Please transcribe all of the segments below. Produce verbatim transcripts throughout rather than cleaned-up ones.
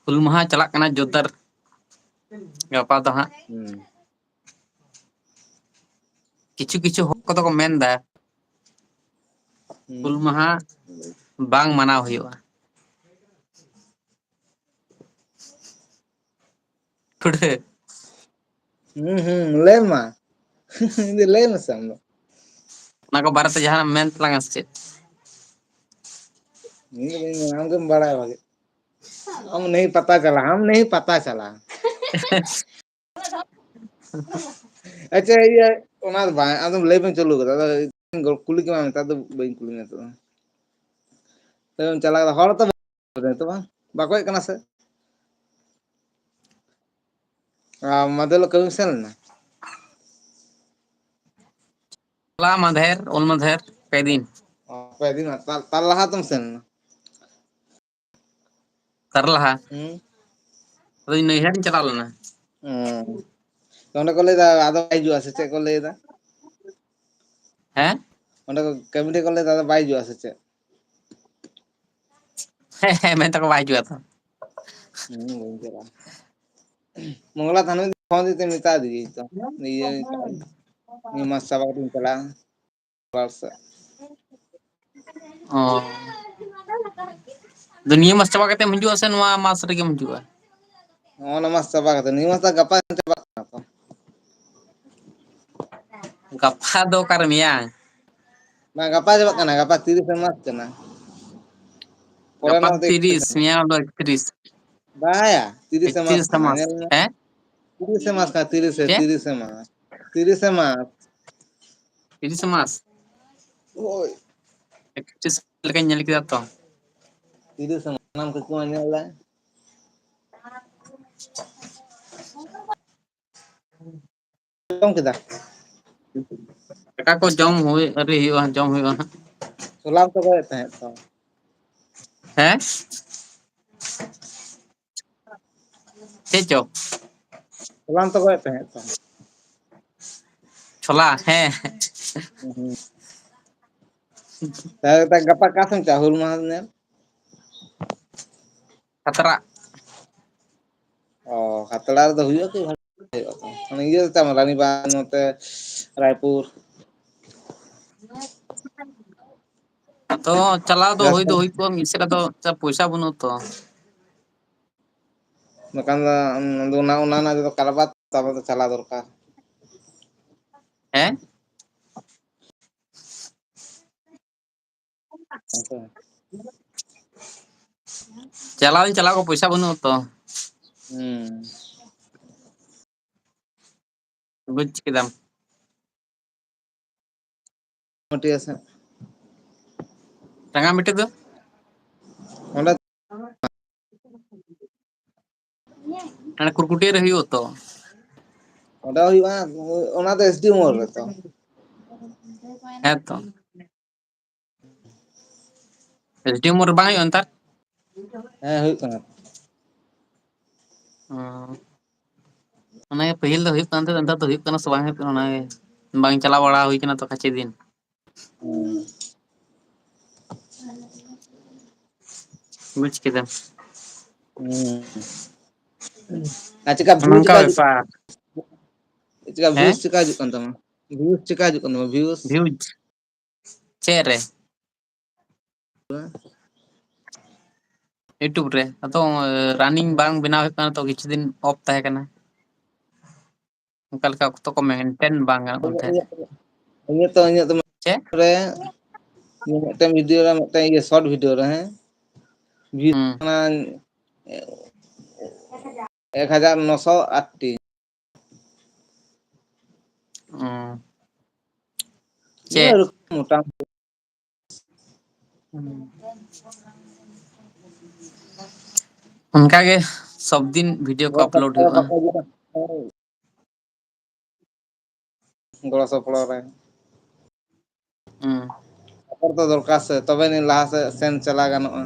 ᱦᱩᱞ ᱢᱟᱦᱟ ᱪᱟᱞᱟᱜ ᱠᱟᱱᱟ ᱡᱳᱨᱫᱟᱨ᱾ ᱜᱟᱯᱟ ᱫᱚ ᱦᱟᱸᱜ ᱦᱩᱸ ᱠᱤᱪᱷᱩ ᱠᱤᱪᱷᱩ ᱦᱚᱲ ᱠᱚᱫᱚ ᱠᱚ ᱢᱮᱱ ᱫᱟ, ᱦᱩᱸ ᱦᱩᱞ ᱢᱟᱦᱟ ᱵᱟᱝ ᱢᱟᱱᱟᱣ ᱦᱩᱭᱩᱜᱼᱟ᱾ ᱴᱷᱩᱰᱟᱹ ᱦᱩᱸ ᱦᱩᱸ, ᱞᱟᱹᱭ ᱢᱟ᱾ ᱤᱧ ᱫᱚ ᱞᱟᱹᱭ ᱢᱮᱥᱮ ᱟᱢ ᱫᱚ᱾ ᱚᱱᱟ ᱠᱚ ᱵᱟᱨᱮᱛᱮ ᱡᱟᱦᱟᱱᱟᱜ ᱮᱢ ᱢᱮᱱ ᱛᱟᱞᱟᱝᱟ ᱥᱮ ᱪᱮᱫ? ᱤᱧ ᱫᱚ ᱵᱟᱹᱧ ᱢᱮᱱᱟ, ᱟᱢ ᱜᱮᱢ ᱵᱟᱲᱟᱭᱟ ᱵᱷᱟᱜᱮ᱾ ᱟᱢ ᱱᱟᱹᱦᱤ ᱯᱟᱛᱟ ᱪᱟᱞᱟ, ᱟᱢ ᱱᱟᱹᱦᱤ ᱯᱟᱛᱟ ᱪᱟᱞᱟ᱾ ᱟᱪᱪᱷᱟ, ᱤᱭᱟᱹ, ᱚᱱᱟ ᱫᱚ ᱵᱟᱝ, ᱟᱫᱚᱢ ᱞᱟᱹᱭ ᱵᱟᱝ ᱪᱟᱹᱞᱩ ᱠᱟᱫᱟ, ᱟᱫᱚ ᱠᱩᱞᱤ ᱠᱮᱢᱟ ᱢᱮᱛᱟᱨ ᱫᱚ ᱵᱟᱹᱧ ᱠᱩᱞᱤ ᱢᱮᱭᱟ ᱱᱤᱛᱚᱜ ᱫᱚ᱾ ᱞᱟᱹᱭ ᱵᱟᱝ ᱪᱟᱞᱟᱣ ᱠᱟᱫᱟ, ᱦᱚᱲ ᱛᱚ ᱵᱟᱝ, ᱵᱟᱠᱚ ᱦᱮᱡ ᱠᱟᱱᱟ ᱥᱮ? ᱟᱨ ᱢᱟᱫᱮ ᱦᱤᱞᱳᱜ ᱠᱟᱹᱢᱤᱢ ᱥᱮᱱ ᱞᱮᱱᱟ? ᱦᱚᱞᱟ ᱢᱟᱫᱷᱮᱨ, ᱚᱞ ᱢᱟᱫᱷᱮᱨ, ᱯᱮ ᱫᱤᱱ᱾ ᱚ, ᱯᱮ ᱫᱤᱱ, ᱛᱟᱨ, ᱛᱟᱨ ᱞᱟᱦᱟ ᱛᱚᱢ ᱥᱮᱱ ᱞᱮᱱᱟ? ᱛᱟᱨ ᱞᱟᱦᱟ᱾ ᱦᱩᱸ᱾ ᱟᱫᱚ ᱤᱧ ᱱᱟᱹᱭᱦᱟᱹᱨ ᱤᱧ ᱪᱟᱞᱟᱣ ᱞᱮᱱᱟ᱾ ᱦᱩᱸ᱾ ᱚᱸᱰᱮ ᱠᱚ ᱞᱟᱹᱭᱫᱟ ᱟᱫᱚ ᱵᱟᱭ ᱦᱤᱡᱩᱜᱼᱟ ᱥᱮ ᱪᱮᱫ ᱠᱚ ᱞᱟᱹᱭᱫᱟ? ᱦᱮᱸ? ᱚᱸᱰᱮ ᱠᱚ ᱠᱟᱹᱢᱤ ᱴᱷᱮᱡ ᱠᱚ ᱞᱟᱹᱭᱫᱟ ᱟᱫᱚ ᱵᱟᱭ ᱦᱤᱡᱩᱜᱼᱟ ᱥᱮ ᱪᱮᱫ? ᱦᱮᱸ, ᱦᱮᱸ, ᱢᱮᱱ ᱛᱟᱠᱚ ᱵᱟᱭ ᱦᱤᱡᱩᱜᱼᱟ ᱛᱚ᱾ ᱦᱩᱸ, ᱵᱟᱹᱧ ᱪᱟᱞᱟᱜᱼᱟ᱾ ᱢᱚᱝᱜᱚᱞᱟ ᱛᱷᱟᱱᱟ ᱯᱷᱳᱱ ᱫᱤᱛᱮ ᱢᱮᱛᱟ ᱫᱤᱭᱟᱹᱧ ᱛᱚ᱾ ᱱᱤᱭᱟᱹ, ᱱᱤᱭᱟᱹ ᱢᱟᱥ ᱪᱟᱵᱟ ᱠᱟᱛᱮᱧ ᱪᱟᱞᱟᱜᱼᱟ᱾ ᱵᱟᱨ ᱥᱮᱫ᱾ ᱚ᱾ ᱟᱫᱚ ᱱᱤᱭᱟᱹ ᱢᱟᱥ ᱪᱟᱵᱟ ᱠᱟᱛᱮᱢ ᱦᱤᱡᱩᱜᱼᱟ ᱥᱮ ᱱᱚᱣᱟ ᱢᱟᱥ ᱨᱮᱜᱮᱢ ᱦᱤᱡᱩᱜᱼᱟ? ᱱᱚᱜᱼᱚ ᱱᱚᱣᱟ ᱢᱟᱥ ᱪᱟᱵᱟ ᱠᱟᱛᱮ, ᱱᱤᱭᱟᱹ ᱢᱟᱥ ᱫᱚ ᱜᱟᱯᱟ ᱪᱟᱵᱟᱜ ᱠᱟᱱᱟ ᱛᱚ᱾ ᱜᱟᱯᱟ ᱫᱚ ᱚᱠᱟᱨᱮ ᱢᱮᱭᱟᱝ? ᱵᱟᱝ, ᱜᱟᱯᱟ ᱪᱟᱵᱟᱜ ᱠᱟᱱᱟ, ᱜᱟᱯᱟ ᱛᱤᱨᱤᱥᱮ ᱢᱟᱥ ᱠᱟᱱᱟ᱾ ᱯᱚᱨᱮ ᱜᱟᱯᱟ ᱨᱮᱱᱟᱜ ᱫᱚ ᱛᱤᱨᱤᱥ, ᱢᱮᱭᱟᱝ ᱫᱚ ᱮᱠᱛᱨᱤᱥ᱾ ᱵᱟᱭᱟ, ᱛᱤᱨᱤᱥᱮ ᱢᱟᱥ ᱮᱠᱛᱨᱤᱥ ᱠᱟᱱᱟ, ᱢᱟᱥ, ᱧᱮᱞ ᱢᱮ᱾ ᱦᱮᱸ? ᱛᱤᱨᱤᱥᱮ ᱢᱟᱥ ᱠᱟᱱᱟ, ᱛᱤᱨᱤᱥᱮ, ᱪᱮᱫ? ᱛᱤᱨᱤᱥᱮ ᱢᱟᱥ, ᱛᱤᱨᱤᱥᱮ ᱢᱟᱥ᱾ ᱛᱤᱨᱤᱥᱮ ᱢᱟᱥ? ᱦᱳᱭ᱾ ᱮᱠᱛᱨᱤᱥ ᱞᱮᱠᱟᱧ ᱧᱮᱞ ᱠᱮᱫᱟ ᱛᱚ᱾ ᱛᱤᱨᱤᱥᱮ ᱢᱟᱥ, ᱥᱟᱱᱟᱢ ᱠᱚᱠᱚ ᱧᱮᱞ ᱫᱟ᱾ ᱡᱚᱢ ᱠᱮᱫᱟ? ᱫᱟᱠᱟ ᱠᱚ ᱡᱚᱢ ᱦᱩᱭ, ᱟᱹᱣᱨᱤ ᱦᱩᱭᱩᱜᱼᱟ, ᱡᱚᱢ ᱦᱩᱭᱩᱜᱼᱟ ᱦᱟᱸᱜ᱾ ᱪᱷᱚᱞᱟᱢ ᱛᱚᱜᱚᱡᱮᱫ ᱛᱟᱦᱮᱸᱫ ᱛᱚ᱾ ᱦᱮᱸ? ᱪᱮᱫ ᱪᱚ? ᱪᱷᱚᱞᱟᱢ ᱛᱚᱜᱚᱡᱮᱫ ᱛᱟᱦᱮᱸᱫ ᱛᱚ᱾ ᱪᱷᱚᱞᱟ, ᱦᱮᱸ᱾ ᱦᱩᱸ᱾ ᱛᱟᱦᱞᱮ ᱜᱟᱯᱟ ᱚᱠᱟ ᱥᱮᱢ ᱪᱟᱜᱼᱟ ᱦᱩᱞ ᱢᱟᱦᱟ ᱧᱮᱞ? ᱠᱷᱟᱛᱨᱟ᱾ ᱚ, ᱠᱷᱟᱛᱲᱟ ᱨᱮᱫᱚ ᱦᱩᱭᱩᱜᱼᱟ ᱠᱤ? ᱵᱷᱟᱜᱮ ᱦᱩᱭᱩᱜᱼᱟ ᱛᱚ᱾ ᱢᱟᱱᱮ ᱤᱭᱟᱹ ᱛᱟᱢ, ᱨᱟᱱᱤᱵᱟᱸᱫᱷ ᱱᱚᱛᱮ ᱨᱟᱭᱯᱩᱨ᱾ ᱛᱚ ᱪᱟᱞᱟᱣ ᱫᱚ ᱦᱩᱭ ᱫᱚ ᱡᱷᱟᱲᱠᱷᱚᱸᱰ᱾ ᱦᱩᱭ ᱠᱚᱜᱼᱟ, ᱢᱤᱫ ᱥᱮᱫ ᱟᱫᱚ ᱪᱟ-, ᱯᱚᱭᱥᱟ ᱵᱟᱹᱱᱩᱜ ᱛᱚ᱾ ᱵᱟᱠᱷᱟᱱ ᱫᱚ, ᱚᱱᱟ, ᱚᱱᱟ ᱨᱮᱱᱟᱜ ᱡᱚᱛᱚ ᱠᱟᱨᱵᱟᱨ ᱛᱟᱵᱚ ᱫᱚ ᱪᱟᱞᱟᱣ ᱫᱚᱨᱠᱟᱨ᱾ ᱦᱮᱸ? ᱦᱮᱸ ᱥᱮ? ᱪᱟᱞᱟᱣ ᱫᱚᱧ ᱪᱟᱞᱟᱣ ᱠᱚᱜᱼᱟ, ᱯᱚᱭᱥᱟ ᱵᱟᱹᱱᱩᱜ ᱛᱚ᱾ ᱦᱩᱸ᱾ ᱵᱩᱡᱽ ᱠᱮᱫᱟᱢ᱾ ᱢᱟᱹᱴᱤᱭᱟᱹ ᱥᱮᱫ᱾ ᱨᱟᱸᱜᱟᱢᱟᱹᱴᱤ ᱫᱚ? ᱚᱸᱰᱮ ᱦᱟᱱᱮ ᱠᱩᱨᱠᱩᱴᱤᱭᱟᱹ ᱨᱮ ᱦᱩᱭᱩᱜᱼᱟ ᱛᱚ᱾ ᱚᱸᱰᱮ ᱦᱩᱭᱩᱜᱼᱟ, ᱚᱱᱟ ᱫᱚ S D M ᱢᱳᱲ ᱨᱮᱛᱚ᱾ ᱦᱮᱸ ᱛᱚ᱾ S D M ᱢᱳᱲ ᱨᱮ ᱵᱟᱝ ᱦᱩᱭᱩᱜᱼᱟ ᱱᱮᱛᱟᱨ? ᱦᱮᱸ, ᱦᱩᱭᱩᱜ ᱠᱟᱱᱟ᱾ ᱚ᱾ ᱚᱱᱟᱜᱮ ᱯᱟᱹᱦᱤᱞ ᱫᱚ ᱦᱩᱭᱩᱜ ᱠᱟᱱ ᱛᱟᱦᱮᱸᱫ, ᱱᱮᱛᱟᱨ ᱫᱚ ᱦᱩᱭᱩᱜ ᱠᱟᱱᱟ ᱥᱮ ᱵᱟᱝ ᱦᱩᱭᱩᱜ ᱠᱟᱱᱟ, ᱚᱱᱟᱜᱮ ᱵᱟᱝ ᱪᱟᱞᱟᱣ ᱵᱟᱲᱟ ᱦᱩᱭ ᱠᱟᱱᱟ ᱛᱚ ᱠᱷᱟᱪᱮ ᱫᱤᱱ᱾ ᱦᱩᱸ᱾ ᱵᱩᱡᱽ ᱠᱮᱫᱟᱢ᱾ ᱦᱩᱸ᱾ ᱟᱨ ᱪᱮᱠᱟ view ᱱᱚᱝᱠᱟ ᱪᱮᱠᱟ ᱦᱤᱡᱩᱜ, ᱵᱮᱯᱟᱨ᱾ ᱪᱮᱠᱟ ᱦᱮᱸ? views ᱪᱮᱠᱟ ᱦᱤᱡᱩᱜ ᱠᱟᱱ ᱛᱟᱢᱟ? Views ᱪᱮᱠᱟ ᱦᱤᱡᱩᱜ ᱠᱟᱱ ᱛᱟᱢᱟ? Views? Views? ᱪᱮᱫ ᱨᱮ? YouTube ᱨᱮ᱾ ᱟᱫᱚ running ᱵᱟᱝ ᱵᱮᱱᱟᱣ ᱦᱩᱭᱩᱜ ᱠᱟᱱᱟ ᱛᱚ, ᱠᱤᱪᱷᱩ ᱫᱤᱱ off ᱛᱟᱦᱮᱸ ᱠᱟᱱᱟ᱾ ᱚᱱᱠᱟ ᱞᱮᱠᱟ ᱚᱠᱛᱚ ᱠᱚ maintain ᱵᱟᱝ ᱜᱟᱱᱚᱜ ᱠᱟᱱ ᱛᱟᱦᱮᱸᱫ᱾ ᱤᱧᱟᱹᱜ ᱛᱚ, ᱤᱧᱟᱹᱜ ᱛᱚ ᱪᱮᱫ? ᱨᱮ ᱢᱤᱫᱴᱮᱱ video ᱨᱮ, ᱢᱤᱫᱴᱮᱱ ᱤᱭᱟᱹ short video ᱨᱮ, ᱦᱮᱸ, views ᱦᱩᱸ᱾ ᱠᱟᱱᱟ ᱮᱠ ᱦᱟᱡᱟᱨ ᱱᱚᱥᱚ ᱟᱴ ᱴᱤ᱾ ᱚ᱾ ᱤᱭᱟᱹ ᱪᱮᱫ? ᱢᱚᱴᱟᱢᱩᱴᱤ᱾ ᱦᱩᱸ᱾ ᱚᱱᱠᱟᱜᱮ ᱥᱚᱵ ᱫᱤᱱ video ᱠᱚ ᱜᱚᱲᱚ upload ᱥᱚᱯᱚᱦᱚᱫ ᱦᱩᱭᱩᱜᱼᱟ᱾ ᱵᱟᱠᱚ ᱦᱤᱡᱩᱜ ᱠᱟᱱᱟ᱾ ᱜᱚᱲᱚ ᱥᱚᱯᱚᱦᱚᱫ ᱨᱮ᱾ ᱦᱩᱸ᱾ ᱥᱟᱯᱚᱨᱴ ᱫᱚ ᱫᱚᱨᱠᱟᱨ ᱥᱮ, ᱛᱚᱵᱮ ᱟᱹᱱᱤᱡ ᱞᱟᱦᱟ ᱥᱮᱫ ᱥᱮᱱ ᱪᱟᱞᱟᱣ ᱜᱟᱱᱚᱜᱼᱟ᱾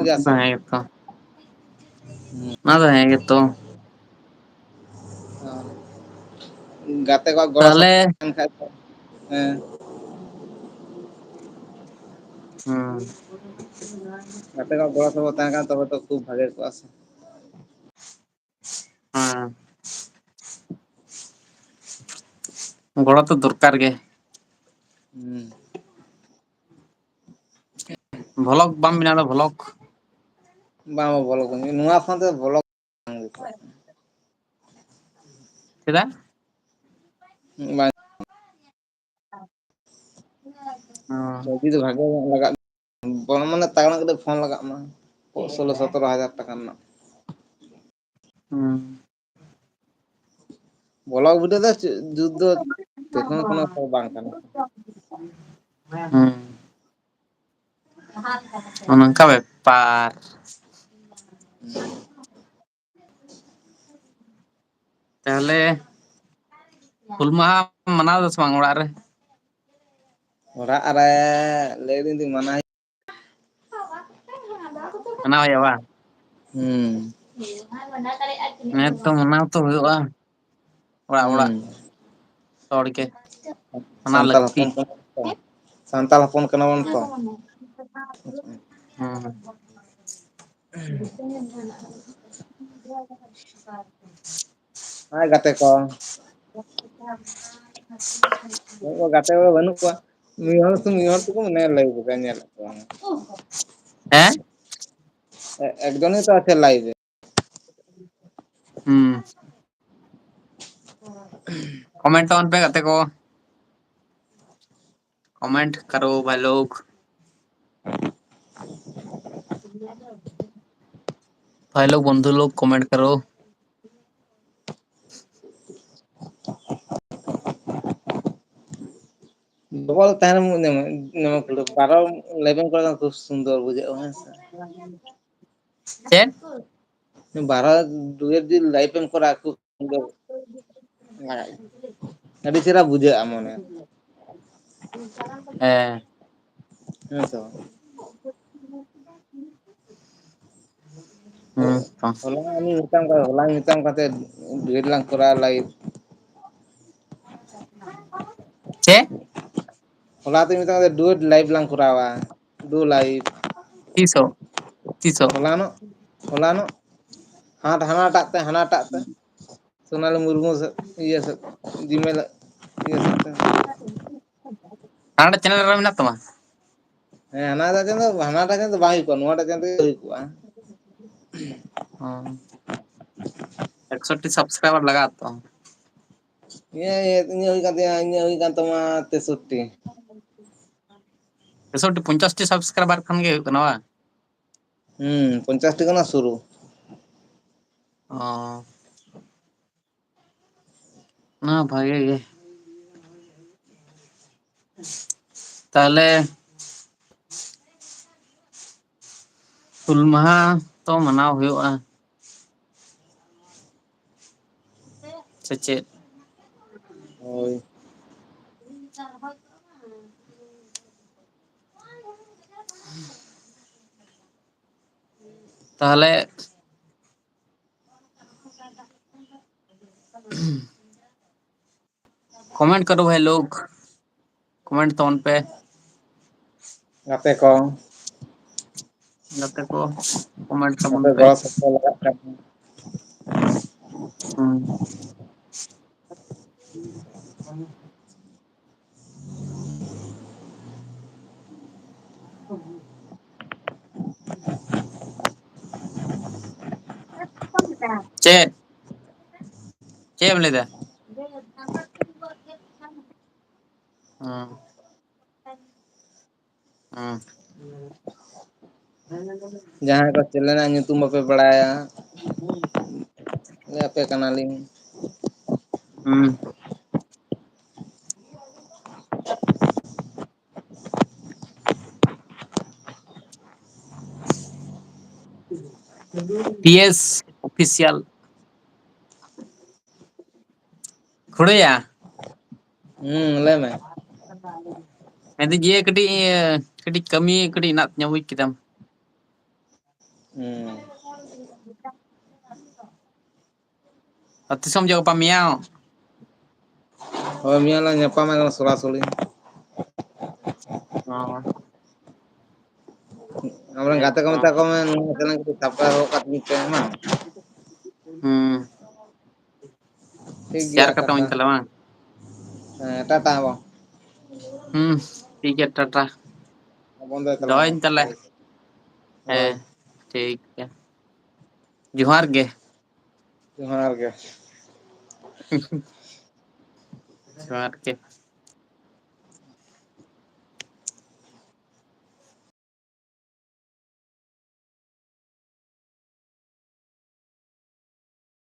ᱜᱮᱭᱟ ᱥᱮ? ᱦᱮᱸ ᱜᱮᱛᱚ᱾ ᱚᱱᱟ ᱫᱚ ᱦᱮᱸ ᱜᱮᱛᱚ᱾ ᱜᱟᱛᱮ ᱠᱚᱣᱟᱜ ᱜᱚᱲᱚ ᱛᱟᱦᱚᱞᱮ ᱥᱚᱯᱚᱦᱚᱫ ᱛᱟᱦᱮᱱ ᱠᱷᱟᱡ ᱫᱚ, ᱦᱮᱸ᱾ ᱦᱩᱸ᱾ ᱜᱟᱛᱮ ᱠᱚ ᱜᱚᱲᱚ ᱥᱚᱯᱚᱦᱚᱫ ᱛᱟᱦᱮᱸ ᱠᱟᱱ ᱛᱚᱵᱮ ᱛᱚ ᱠᱷᱩᱵ ᱵᱷᱟᱜᱮ ᱠᱚᱜᱼᱟ ᱥᱮ᱾ ᱦᱮᱸ, ᱜᱚᱲᱚ ᱛᱚ ᱫᱚᱨᱠᱟᱨ ᱜᱮ᱾ ᱦᱩᱸ᱾ ᱵᱷᱚᱞᱚᱜ ᱵᱟᱢ ᱵᱮᱱᱟᱣ ᱮᱫᱟ, ᱵᱷᱚᱞᱚᱜ? ᱵᱟᱝ, ᱵᱟᱝ, ᱵᱷᱚᱞᱚᱜ ᱵᱟᱹᱧ, ᱱᱚᱣᱟ ᱯᱷᱳᱱ ᱛᱮ ᱵᱷᱚᱞᱚᱜ ᱵᱟᱝ ᱦᱩᱭᱩᱜ ᱠᱟᱱᱟ᱾ ᱪᱮᱫᱟᱜ? ᱵᱟᱝ᱾ ᱚ᱾ ᱠᱟᱹᱣᱰᱤ ᱫᱚ ᱵᱷᱟᱜᱮ ᱧᱚᱜ ᱞᱟᱜᱟᱜ, ᱵᱚᱨᱚᱝ ᱢᱟᱱᱮ ᱛᱟᱜᱲᱟ ᱠᱟᱛᱮ ᱯᱷᱳᱱ ᱞᱟᱜᱟᱜ ᱢᱟ, ᱥᱳᱞᱳ ᱥᱚᱛᱨᱚ ᱦᱟᱡᱟᱨ ᱴᱟᱠᱟ ᱨᱮᱱᱟᱜ᱾ ᱦᱩᱸ᱾ ᱵᱷᱚᱞᱚᱜ ᱵᱷᱤᱰᱤᱭᱳ ᱫᱚ ᱪᱮ-, ᱡᱩᱛ ᱫᱚ ᱛᱮᱢᱚᱱ ᱠᱳᱱᱳ ᱵᱟᱝ ᱠᱟᱱᱟ᱾ ᱦᱩᱸ᱾ ᱱᱚᱝᱠᱟ ᱵᱮᱯᱟᱨ᱾ ᱛᱟᱦᱞᱮ ᱦᱩᱞ ᱢᱟᱦᱟ ᱢᱟᱱᱟᱣ ᱫᱟ ᱥᱮ ᱵᱟᱝ ᱚᱲᱟᱜ ᱨᱮ? ᱚᱲᱟᱜ ᱨᱮ ᱞᱟᱹᱭ ᱫᱟᱹᱧ ᱢᱟᱱᱟᱣ ᱢᱟᱱᱟᱣ ᱦᱩᱭᱩᱜᱼᱟ ᱵᱟᱝ? ᱦᱩᱸ᱾ ᱦᱮᱸ ᱛᱚ, ᱢᱟᱱᱟᱣ ᱛᱚ ᱦᱩᱭᱩᱜᱼᱟ᱾ ᱚᱲᱟᱜ, ᱚᱲᱟᱜ᱾ ᱦᱩᱸ᱾ ᱦᱚᱲ ᱜᱮ᱾ ᱚᱱᱟ ᱥᱟᱱᱛᱟᱲ ᱞᱟᱹᱠᱛᱤ᱾ ᱦᱚᱯᱚᱱ ᱠᱟᱱᱟ ᱵᱚᱱ ᱛᱚ᱾ ᱥᱟᱱᱛᱟᱲ ᱦᱚᱯᱚᱱ ᱠᱟᱱᱟ ᱵᱚᱱ ᱛᱚ᱾ ᱦᱩᱸ᱾ ᱦᱟᱭ ᱜᱟᱛᱮ ᱠᱚ᱾ ᱩᱱᱠᱩ ᱜᱟᱛᱮ ᱠᱚ ᱵᱟᱹᱱᱩᱜ ᱠᱚᱣᱟ᱾ ᱢᱤᱫ ᱦᱚᱲ ᱥᱮ ᱢᱤᱫ ᱦᱚᱲ ᱛᱮᱠᱚ ᱢᱚᱱᱮ ᱞᱟᱹᱭ ᱠᱮᱫᱟ, ᱧᱮᱞᱮᱫ ᱠᱚᱣᱟ᱾ ᱦᱮᱸ? ᱮ-, ᱮᱠᱫᱚᱢ ᱜᱮ ᱛᱚ ᱟᱪᱪᱷᱟ ᱞᱟᱹᱭ ᱵᱮ᱾ ᱦᱩᱸ᱾ ᱠᱚᱢᱮᱱᱴ ᱛᱟᱵᱚᱱ ᱯᱮ ᱜᱟᱛᱮ ᱠᱚ᱾ कमेंट करो भाई लोग। भाई लोग, बंधु लोग, कमेंट करो। ᱰᱚᱵᱚᱞ ᱛᱟᱦᱮᱱ ᱢᱮ, ᱵᱟᱨᱚ ᱞᱮᱵᱮᱞ ᱠᱚᱨᱮ ᱫᱚ ᱠᱷᱩᱵ ᱥᱩᱱᱫᱚᱨ ᱵᱩᱡᱷᱟᱹᱜᱼᱟ, ᱦᱮᱸ ᱥᱮ? ᱪᱮᱫ? ᱵᱟᱨᱚ ᱰᱩᱭᱮᱴ ᱡᱩᱫᱤ ᱞᱟᱭᱤᱵᱷ ᱮᱢ ᱠᱚᱨᱟᱣᱟ, ᱠᱷᱩᱵ ᱥᱩᱱᱫᱚᱨ ᱞᱟᱜᱟᱜ ᱜᱮᱭᱟ᱾ ᱟᱹᱰᱤ ᱪᱮᱦᱨᱟ ᱵᱩᱡᱷᱟᱹᱜᱼᱟ ᱢᱚᱱᱮ᱾ ᱦᱮᱸ᱾ ᱦᱮᱸ ᱥᱮ ᱵᱟᱝ? ᱦᱮᱸ ᱛᱚ᱾ ᱦᱚᱞᱟ ᱩᱱᱤ ᱢᱮᱛᱟᱢ ᱠᱟᱱᱟ, ᱦᱚᱞᱟᱧ ᱢᱮᱛᱟᱢ ᱠᱟᱱ ᱛᱟᱦᱮᱸᱫ ᱰᱩᱭᱮᱴ ᱞᱟᱝ ᱠᱚᱨᱟᱣᱟ ᱞᱟᱭᱤᱵᱷ᱾ ᱪᱮᱫ? ᱦᱚᱞᱟ ᱛᱚᱧ ᱢᱮᱛᱟᱢ ᱠᱟᱱ ᱛᱟᱦᱮᱸᱫ ᱰᱩᱭᱮᱴ ᱞᱟᱭᱤᱵᱷ ᱞᱟᱝ ᱠᱚᱨᱟᱣᱟ, ᱰᱩ ᱞᱟᱭᱤᱵᱷ᱾ ᱛᱤᱥᱚᱜ? ᱛᱤᱥᱚᱜ? ᱦᱚᱞᱟᱱᱚᱜ, ᱦᱚᱞᱟᱱᱚᱜ᱾ ᱦᱟᱴ ᱦᱟᱱᱟᱴᱟᱜ ᱛᱮ, ᱦᱟᱱᱟᱴᱟᱜ ᱛᱮ᱾ ᱥᱳᱱᱟᱞᱤ ᱢᱩᱨᱢᱩ ᱥᱮ ᱤᱭᱟᱹ ᱥᱮ, Gmail ᱤᱭᱟᱹ ᱥᱮ ᱛᱮ᱾ ᱦᱟᱱᱟᱴᱟᱜ channel ᱨᱮ ᱢᱮᱱᱟᱜ ᱛᱟᱢᱟ? ᱦᱮᱸ, ᱦᱟᱱᱟᱴᱟᱜ channel ᱫᱚ, ᱦᱟᱱᱟᱴᱟᱜ channel ᱫᱚ ᱵᱟᱝ ᱦᱩᱭ ᱠᱚᱜᱼᱟ, ᱱᱚᱣᱟᱴᱟᱜ channel ᱛᱮᱜᱮ ᱦᱩᱭ ᱠᱚᱜᱼᱟ᱾ ᱚ᱾ ᱮᱠᱥᱚᱴᱤ subscriber ᱞᱟᱜᱟᱜᱼᱟ ᱛᱚ᱾ ᱤᱧᱟᱹᱜ, ᱤᱧᱟᱹᱜ ᱦᱩᱭ ᱠᱟᱱ ᱛᱤᱧᱟᱹ, ᱤᱧᱟᱹᱜ ᱦᱩᱭ ᱠᱟᱱ ᱛᱟᱢᱟ ᱛᱮᱥᱚᱴᱴᱤ᱾ ᱛᱮᱥᱚᱴᱴᱤ, ᱯᱚᱧᱪᱟᱥᱴᱤ subscriber ᱠᱷᱟᱱ ᱜᱮ ᱦᱩᱭᱩᱜ ᱠᱟᱱᱟ ᱵᱟᱝ? ᱦᱩᱸ, ᱯᱚᱧᱪᱟᱥᱴᱤ ᱠᱷᱚᱱᱟᱜ ᱥᱩᱨᱩ᱾ ᱚ᱾ ᱚᱱᱟ ᱵᱷᱟᱜᱮ ᱜᱮ᱾ ᱛᱟᱦᱞᱮ ᱦᱩᱞ ᱢᱟᱦᱟ ᱛᱚ ᱢᱟᱱᱟᱣ ᱦᱩᱭᱩᱜᱼᱟ᱾ ᱥᱮ ᱪᱮᱫ? ᱦᱳᱭ᱾ ᱛᱟᱦᱞᱮ comment ᱠᱟᱨᱳ ᱵᱷᱟᱭ ᱞᱳᱜ, comment ᱛᱟᱵᱚᱱ ᱯᱮ᱾ ᱜᱟᱛᱮ ᱠᱚ᱾ ᱜᱟᱛᱮ ᱠᱚ, comment ᱛᱟᱵᱚᱱ ᱟᱯᱮ ᱯᱮ᱾ ᱜᱚᱲᱚ ᱥᱚᱯᱚᱦᱚᱫ ᱞᱟᱜᱟᱜ ᱠᱟᱱᱟ᱾ ᱦᱩᱸ᱾ ᱪᱮᱫ? ᱪᱮᱫ ᱮᱢ ᱞᱟᱹᱭᱫᱟ? ᱦᱩᱸ᱾ ᱦᱩᱸ᱾ ᱡᱟᱦᱟᱸᱭ ᱠᱚ channel ᱨᱮᱱᱟᱜ ᱧᱩᱛᱩᱢ ᱵᱟᱯᱮ ᱵᱟᱲᱟᱭᱟ, ᱞᱟᱹᱭ ᱟᱯᱮ ᱠᱟᱱᱟᱞᱤᱧ᱾ ᱦᱩᱸ᱾ PS Official᱾ ᱠᱷᱩᱲᱟᱹᱭᱟ᱾ ᱦᱩᱸ, ᱞᱟᱹᱭ ᱢᱮ᱾ ᱢᱮᱱᱫᱟᱹᱧ ᱡᱮ ᱠᱟᱹᱴᱤᱡ, ᱠᱟᱹᱴᱤᱡ ᱠᱟᱹᱢᱤ ᱠᱟᱹᱴᱤᱡ ᱦᱮᱱᱟᱜ ᱛᱤᱧᱟ, ᱵᱩᱡ ᱠᱮᱫᱟᱢ᱾ ᱦᱩᱸ᱾ ᱟᱨ ᱛᱤᱥᱚᱢ ᱦᱤᱡᱩᱜᱼᱟ, ᱜᱟᱯᱟ ᱢᱮᱭᱟᱝ? ᱦᱳᱭ, ᱢᱮᱭᱟᱝ ᱞᱟᱝ ᱧᱟᱯᱟᱢᱟ ᱥᱚᱨᱟᱥᱚᱨᱤ᱾ ᱚ᱾ ᱟᱢᱨᱮᱱ ᱜᱟᱛᱮ ᱠᱚ ᱢᱮᱛᱟ ᱠᱚ ᱢᱮ, ᱱᱚᱣᱟ channel ᱠᱟᱹᱴᱤᱡ subscribe ᱜᱚᱫ ᱠᱟᱛᱤᱧ ᱯᱮ ᱢᱟ᱾ ᱦᱩᱸ᱾ ᱴᱷᱤᱠ ᱜᱮᱭᱟ, share ᱠᱟᱛᱟᱢ ᱴᱟᱴᱟ᱾ ᱛᱟᱦᱞᱮ ᱵᱟᱝ? ᱦᱮᱸ, ᱴᱟᱴᱟ ᱵᱟᱝ᱾ ᱦᱩᱸ, ᱴᱷᱤᱠ ᱜᱮᱭᱟ, ᱴᱟᱴᱟ᱾ ᱵᱚᱱᱫᱚᱭ ᱛᱟᱞᱟᱝ ᱢᱮ᱾ ᱫᱚᱦᱚᱭᱟᱹᱧ ᱛᱟᱦᱞᱮ᱾ ᱦᱳᱭ᱾ ᱦᱮᱸ, ᱴᱷᱤᱠ ᱜᱮᱭᱟ᱾ ᱡᱚᱦᱟᱨ ᱜᱮ᱾ ᱡᱚᱦᱟᱨ ᱜᱮ᱾ ᱡᱚᱦᱟᱨ ᱜᱮ᱾